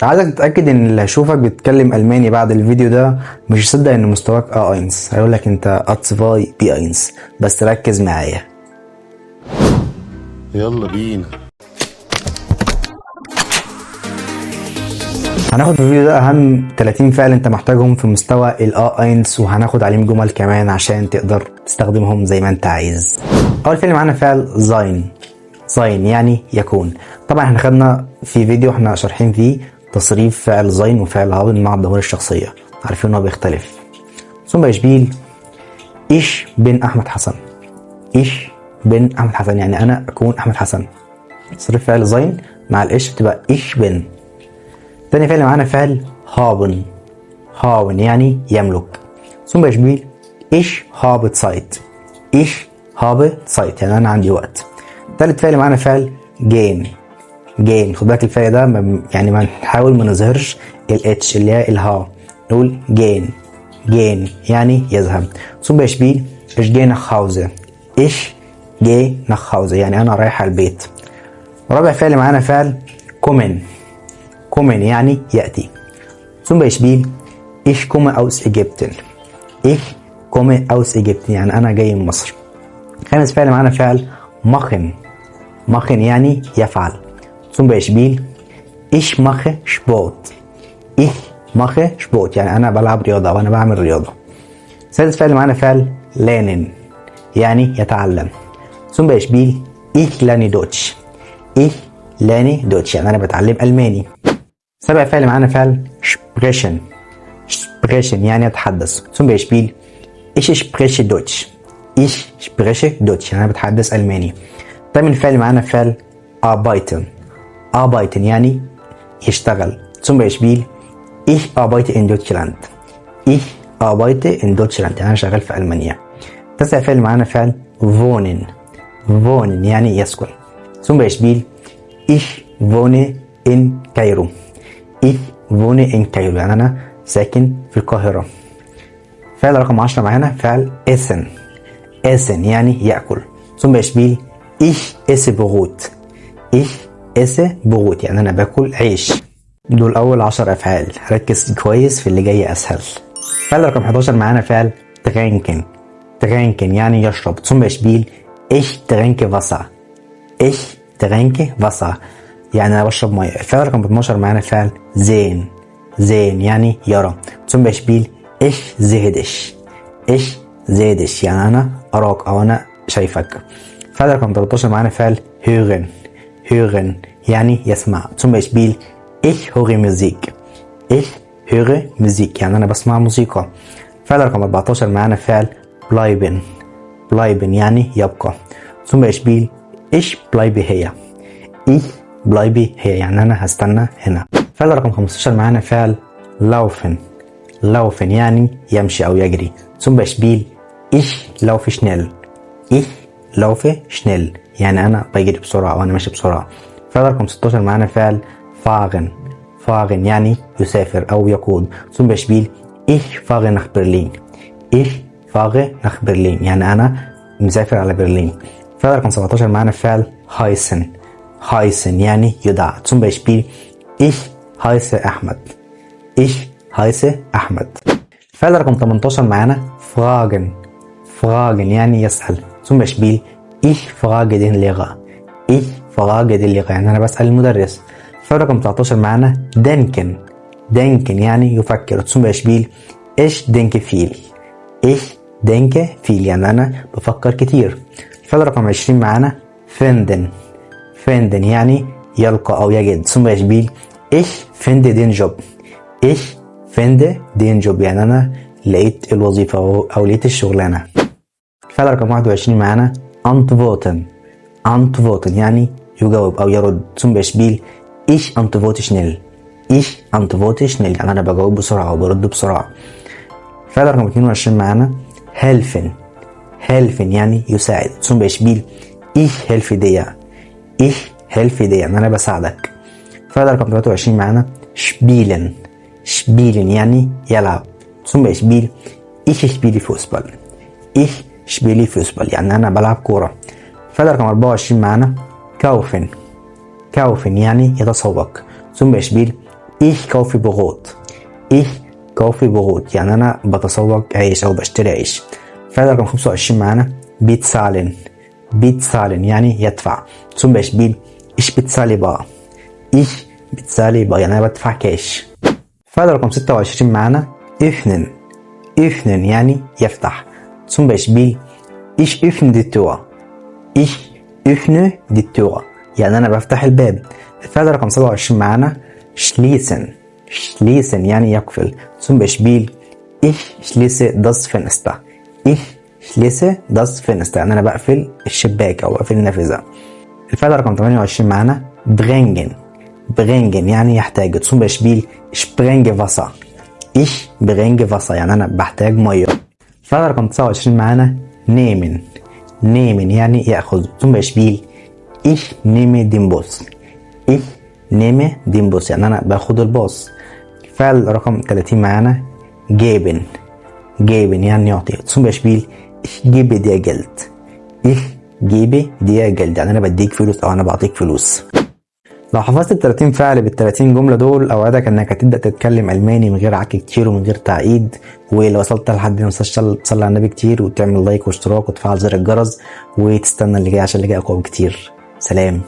عايزك تتأكد ان اللي هيشوفك بيتكلم الماني بعد الفيديو ده مش هيصدق ان مستواك A1، هيقولك انت A2 B1. بس ركز معايا. يلا بينا. هناخد في الفيديو ده اهم 30 فعل انت محتاجهم في مستوى ال A1، وهناخد عليهم جمل كمان عشان تقدر تستخدمهم زي ما انت عايز. اول فعل معانا فعل sein. sein يعني يكون. طبعا احنا خدنا في فيديو احنا شارحين فيه تصريف فعل sein وفعل haben مع الضمير الشخصية، عارفين ان هو بيختلف. Zum Beispiel ich bin احمد حسن. ich bin احمد حسن يعني انا اكون احمد حسن. تصريف فعل sein مع ال ich بتبقى ich bin. تاني فعل معانا فعل haben. haben يعني يملك. Zum Beispiel ich habe Zeit. ich habe Zeit يعني انا عندي وقت. تالت فعل معانا فعل gehen. gehen، خد بالك الفعل ده يعني ما نحاول ما نظهرش ال H اللي هي الها، نقول gehen. gehen يعني يذهب. Zum Beispiel ich gehe nach Hause. ich gehe nach Hause يعني انا رايح على البيت. رابع فعل معانا فعل kommen. kommen يعني يأتي. Zum Beispiel ich komme aus Ägypten. ich komme aus Ägypten يعني أنا جاي من مصر. خامس فعل معانا فعل machen. machen يعني يفعل. Zum Beispiel ich mache Sport. ich mache Sport يعني أنا بلعب رياضة أو أنا بعمل رياضة. سادس فعل معانا فعل lernen يعني يتعلم. Zum Beispiel ich lerne Deutsch. ich lerne Deutsch يعني أنا بتعلم ألماني. سابع فعل معانا فعل sprechen. sprechen يعني يتحدث. Zum Beispiel ich spreche Deutsch. ich spreche Deutsch يعني أنا بتحدث ألماني. تامن فعل معانا فعل arbeiten. arbeiten يعني يشتغل. Zum Beispiel ich arbeite in Deutschland. ich arbeite in Deutschland يعني أنا شغال في ألمانيا. تاسع فعل معانا فعل wohnen. wohnen يعني يسكن. Zum Beispiel ich wohne in Kairo. ich wohne in Kairo يعني أنا ساكن في القاهرة. فعل رقم 10 معانا فعل essen. essen يعني يأكل. Zum Beispiel ich esse Brot. ich esse Brot يعني أنا باكل عيش. دول أول 10 أفعال، ركز كويس في اللي جاي أسهل. فعل رقم 11 معانا فعل trinken. trinken يعني يشرب. Zum Beispiel ich trinke Wasser. ich trinke Wasser يعني أنا بشرب مية. الفعل رقم 12 معانا فعل sehen. sehen يعني يرى. Zum Beispiel ich sehe dich. ich sehe dich يعني أنا أراك أو أنا شايفك. فعل رقم 13 معانا فعل hören. hören يعني يسمع. Zum Beispiel ich höre Musik. ich höre Musik يعني أنا بسمع موسيقى. فعل رقم 14 معانا فعل bleiben. bleiben يعني يبقى. Zum Beispiel ich bleibe hier. ich bleibe hier يعني أنا هستنى هنا. فعل رقم 15 معانا فعل laufen. laufen يعني يمشي أو يجري. Zum Beispiel ich laufe schnell. ich laufe schnell يعني أنا بجري بسرعة أو أنا ماشي بسرعة. فعل رقم 16 معانا فعل fahren. fahren يعني يسافر أو يقود. Zum Beispiel ich fahre nach Berlin. ich fahre nach Berlin يعني أنا مسافر على برلين. فعل رقم 17 معانا فعل heißen. heißen يعني يدعى. Zum Beispiel ich heiße أحمد. ich heiße أحمد. فعل رقم 18 معانا fragen. fragen يعني يسأل. Zum Beispiel ich frage den Lehrer. ich frage den Lehrer يعني أنا بسأل المدرس. فعل رقم 19 معانا denken. denken يعني يفكر. Zum Beispiel ich denke viel. ich denke viel يعني أنا بفكر كتير. الفعل رقم 20 معانا finden. finden يعني يلقى أو يجد. Zum Beispiel ich finde den Job. ich finde den Job يعني أنا لقيت الوظيفة أو لقيت الشغلانة. الفعل رقم 21 معانا antworten. antworten يعني يجاوب أو يرد. Zum Beispiel ich antworte schnell. ich antworte schnell يعني أنا بجاوب بسرعة أو برد بسرعة. الفعل رقم 22 معانا helfen. helfen يعني يساعد. Zum Beispiel ich helfe dir. ich helfe dir يعني أنا بساعدك. الفعل رقم 23 معانا spielen. spielen يعني يلعب. Zum Beispiel ich spiele Fußball. ich spiele Fußball يعني أنا بلعب كورة. الفعل رقم 24 معانا kaufen. kaufen يعني يتسوق. Zum Beispiel Ich kaufe Brot. Ich kaufe Brot يعني أنا بتسوق عيش أو بشتري عيش. فعل رقم 25 معانا bezahlen. Bezahlen يعني يدفع. Zum Beispiel ich bezahle bar. Ich bezahle bar يعني أنا بدفع كاش. فعل رقم 26 معانا öffnen. Öffnen يعني يفتح. Zum Beispiel ich öffne die Tür. Ich öffne die Tür يعني أنا بفتح الباب. الفعل رقم 27 معانا schließen. Schließen يعني يقفل. Zum Beispiel ich schließe das Fenster. Ich schließe das Fenster يعني أنا بقفل الشباك أو بقفل النافذة. الفعل رقم 28 معانا bringen. Bringen يعني يحتاج. Zum Beispiel ich bringe Wasser. Ich bringe Wasser يعني أنا بحتاج مية. الفعل رقم 29 معانا nehmen. Nehmen يعني يأخذ. Zum Beispiel ich nehme den Bus. Ich nehme den Bus يعني أنا باخد الباص. الفعل رقم 30 معانا geben. Geben يعني يعطي. Zum Beispiel ich gebe dir Geld. Ich gebe dir Geld يعني أنا بديك فلوس أو أنا بعطيك فلوس. لو حفظت ال 30 فعل بال 30 جملة دول، أوعدك إنك هتبدأ تتكلم ألماني من غير عك كتير ومن غير تعقيد. ولو وصلت لحد ما تصلي على النبي كتير، وتعمل لايك واشتراك وتفعل زر الجرس، وتستنى اللي جاي عشان اللي جاي أقوى بكتير. سلام.